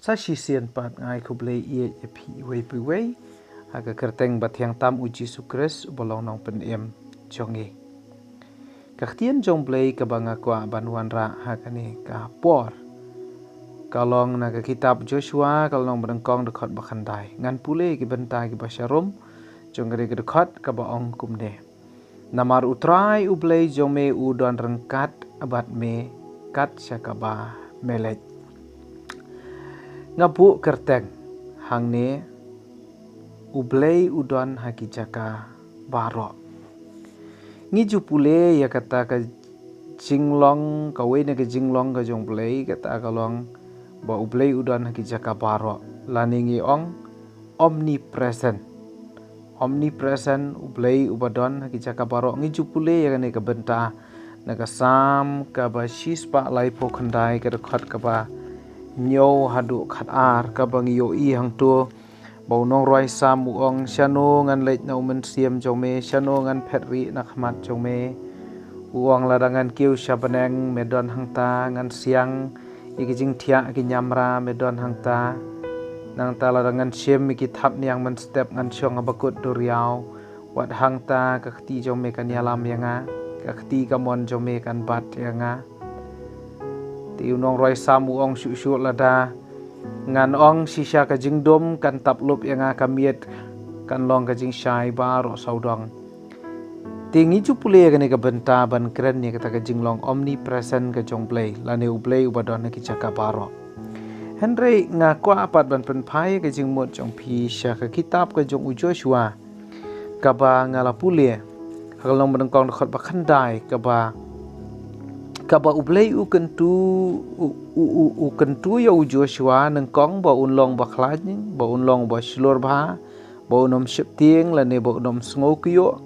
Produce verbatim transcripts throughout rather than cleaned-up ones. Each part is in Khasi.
Sa shisien pat nga ai khublei ïa phi iwei pa iwei ha ka kyrteng bathiang tam U Jisu Khrist uba long Nongpynim jong ngi. Ka ktien jong U Blei kaba nga kwah ban wanrah ha kane ka por ka long na ka kitab Joshua ka lynnong banyngkong dkhot bakhyndai. Ngan pule ki bynta kiba sharum jong kane ka dkhot kaba ong kumne. Namar U Trai U Blei jong me u don ryngkat bad me kat sha kaba me leit. Nga buh kyrteng hangne U Blei u don ha ki jaka baroh. Ngi ju pule ïa kata ka jinglong, kawei na ka jinglong ka jong U Blei, kata ka long ba U Blei u don ha ki jaka baroh. Lane ngi ong omnipresent. Omnipresent, U Blei uba don ha ki jaka baroh. Ngi ju pule ïa kane ka bynta na ka Salm kaba shispah laiphew khyndai ka dkhot kaba hynñiew haduh khatar kaba ngi ïohi hangto ba u nongrwai Salm u ong, shano ngan leit na u mynsiem jong me, shano ngan phet rieh na khmat jong me. U ong, lada ngan kiew sha bneng me don hangta, ngan siang ïa ki jingthiah ki ñiamra me don hangta. Nangta lada ngan shim ïa ki thapniang mynstep ngan shong ha bakut duriaw, wat hangta ka kti jong me kan ïalam ïa nga, ka kti kamon jong me kan bat ïa nga. Te u nongrwai Salm u ong shuh shuh, lada ngan ong shisha ka jingdum kan tap lup ïa nga, ka miet kan long ka jingshai baroh sawdong. Te ngi ju pule ïa kane ka bynta ban kren ïa kata ka jinglong omnipresent ka jong U Blei, lane U Blei uba don ha ki jaka baroh. Hynrei nga kwah pat ban pynphai ïa ka jingmut jong phi sha ka kitab ka jong u Joshua kaba nga la pule ha ka lynnong banyngkong dkhot bakhyndai kaba kaba U Blei u kyntu u, u, u, u kyntu ïa u Joshua nyngkong ba un long bakhlaiñ, ba un long ba shlur bha, ba un ym sheptieng lane ba un ym sngew kyiuh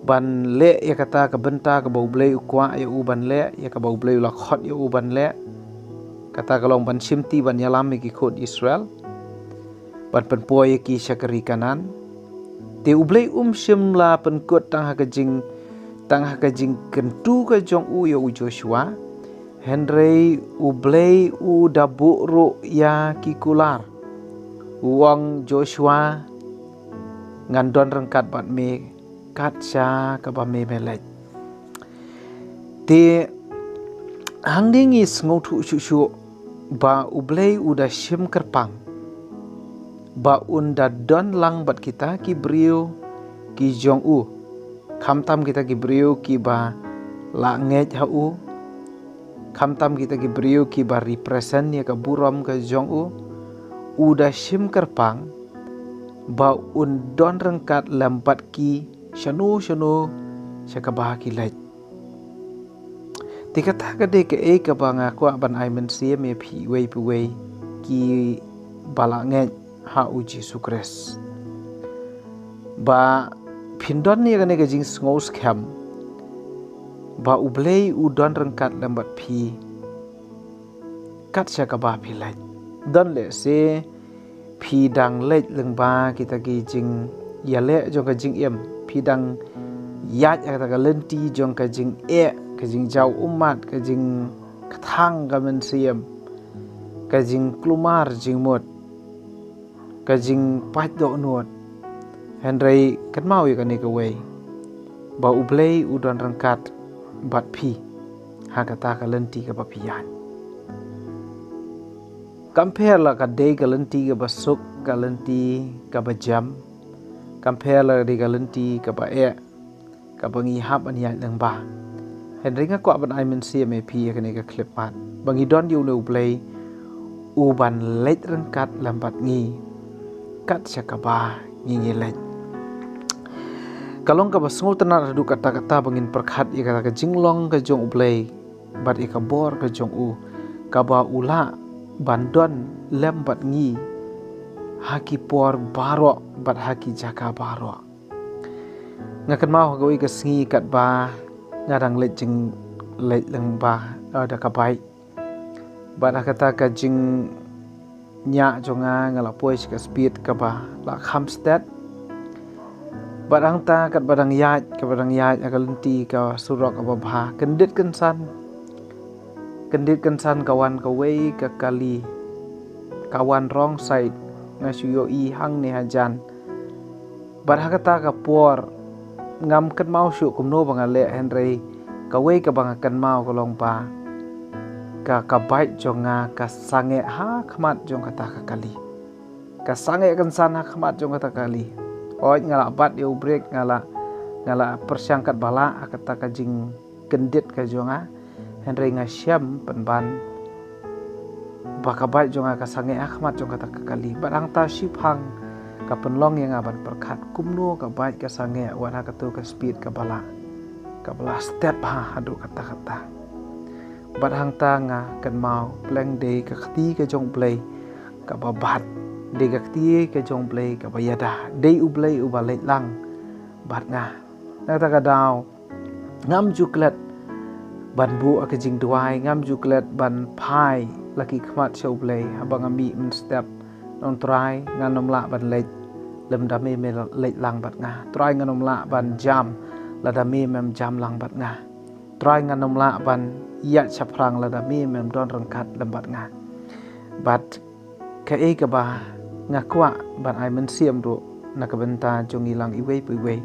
ban leh ïa kata ka bynta kaba U Blei u kwah ïa u ban leh, ïa kaba U Blei u la khot ïa u ban leh. Kata ka long ban shimti ban ïalam ïa ki khun Israel, ban pynpoi ïa ki sha ka ri Kanaan. Te U Blei um shym la pynkut tang ha ka jing, tang ha ka jingkyntu ka jong u ïa u Joshua. Hynrei U Blei u da buh ruh ïa ki kular. U ong, Joshua, ngan don ryngkat bad me kat sha kaba me me leit. Te hangne ngi sngewthuh shuh shuh ba U Blei u da shim kyrpang ba un da don lang bad kita ki briew ki jong u, khamtam kita ki briew kiba la ngeit ha u, khamtam kita ki briew kiba represent ïa ka burom ka jong u. U da shim kyrpang ba un don ryngkat lem bad ki shano shano sha kaba ki leit. Te kata ka dei kaei kaba nga kwah ban ai mynsiem ïa phi iwei pa iwei kiba la ngeit ha u Jisu Khrist, ba phin don ïa kane ka jingsngew skhem ba U Blei u don ryngkat lem bad phi kat sha kaba phi leit. Don lehse phi dang leit lyngba kita ki jingïaleh jong ka jingim, phi dang ïaid ha kata ka lynti jong ka jingeh, ka jingjaw ummat, ka jingkthang ka mynsiem, ka jingkulmar jingmut, ka jingpait dohnud. Hynrei kynmaw ïa kane kawei, ba U Blei u don ryngkat bad phi ha kata ka lynti kaba phi ïaid. Kam pher la ka dei ka lynti kaba suk, ka lynti kaba jem, kam pher la ka dei ka lynti kaba eh, kaba ngi hap ban ïaid lyngba. Hynrei nga kwah ban ai mynsiem ïa phi ïa kane ka khyllipmat ba ngi don ïa une U Blei u ban leit ryngkat lem bad ngi kat sha kaba ngi ngi leit. Ka long kaba sngewtynnat haduh katta katta ba ngin pyrkhat ïa kata ka jinglong ka jong U Blei bad ïa ka bor ka jong u kaba u lah ban don lem bad ngi ha ki por baroh bad ha ki jaka baroh. Nga kynmaw ha kawei ka sngi katba nga dang leit jing, leit lyngba, eh, da ka bike. Bad ha kata ka jingñiah jong nga, nga la poi sha ka speed kaba la kham stet. Bad hangta katba dang ïaid, katba dang ïaid ha ka lynti ka surok kaba bha, kyndit kynsan, kyndit kynsan ka wan kawei ka kali. ka wan wrong side, nga shu ïohi hangne hajan. Bad ha kata ka por ngam kynmaw shuh kumno ba nga leh, hynrei kawei kaba nga kynmaw ka long ba ka, ka bike jong nga ka sangeh ha khmat jong kata ka kali. Ka sangeh kynsan ha khmat jong kata ka kali. Hooid, nga la bat ïa u brake, nga la, nga la pyrshang katba lah ha kata ka jingkyndit ka jong nga. Hynrei nga shem pynban ba ka bike jong nga ka sangeh ha khmat jong kata ka kali. Bad hangta shiphang ka pynlong ïa nga ban pyrkhat kumno ka bike ka sangeh wat ha kato ka speed kaba lah, kaba lah step ha haduh katta katta. Bad hangta nga kynmaw pleng dei ka kti ka jong U Blei kaba bat, dei ka kti ka jong U Blei kaba ïada, dei U Blei uba leit lang bad nga. Na kata ka daw ngam ju klet ban buh ïa ka jingduwai, ngam ju klet ban phai la ki khmat sha U Blei haba nga mih mynstep, nga ong, Trai, ngan ym lah ban leit lymda me me leit lang bad nga. Trai, ngan ym lah ban jam lada me mem jam lang bad nga. Trai, ngan ym lah ban ïaid shaphrang lada me mem don ryngkat lem bad nga. Bad kaei kaba nga kwah ban ai mynsiem ruh na ka bynta jong ngi lang iwei pa iwei,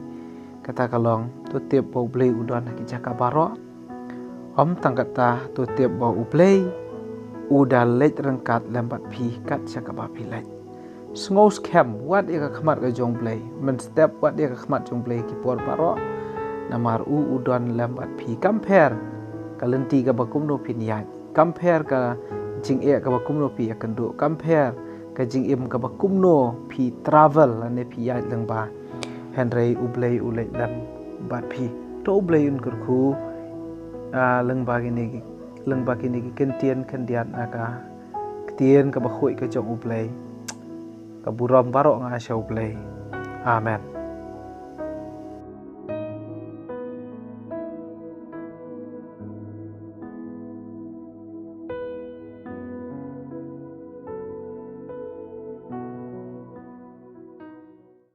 kata ka long, to tip ba U Blei u don ha ki jaka baroh. Ym tang kata, to tip ba U Blei u da leit ryngkat lem bad phi kat sha kaba phi leit. Sngew skhem, wad ïa ka khmat ka jong U Blei, mynstep wad ïa ka khmat jong U Blei ki por baroh. Namar u u don lem bad phi. Kam pher ka lynti kaba kumno phin ïaid, kam pher ka jingeh kaba kumno phi ïakynduh, kam pher ka jingim kaba kumno phi travel lane phi ïaid lyngba, hynrei U Blei u leit lem bad phi. To U Blei un kyrkhu, ah, lyngba kine ki, lyngba kine ki ktien khyndiat na ka ktien kaba khuid ka jong U Blei. Ka burom baroh nga ai sha U Blei. Amen.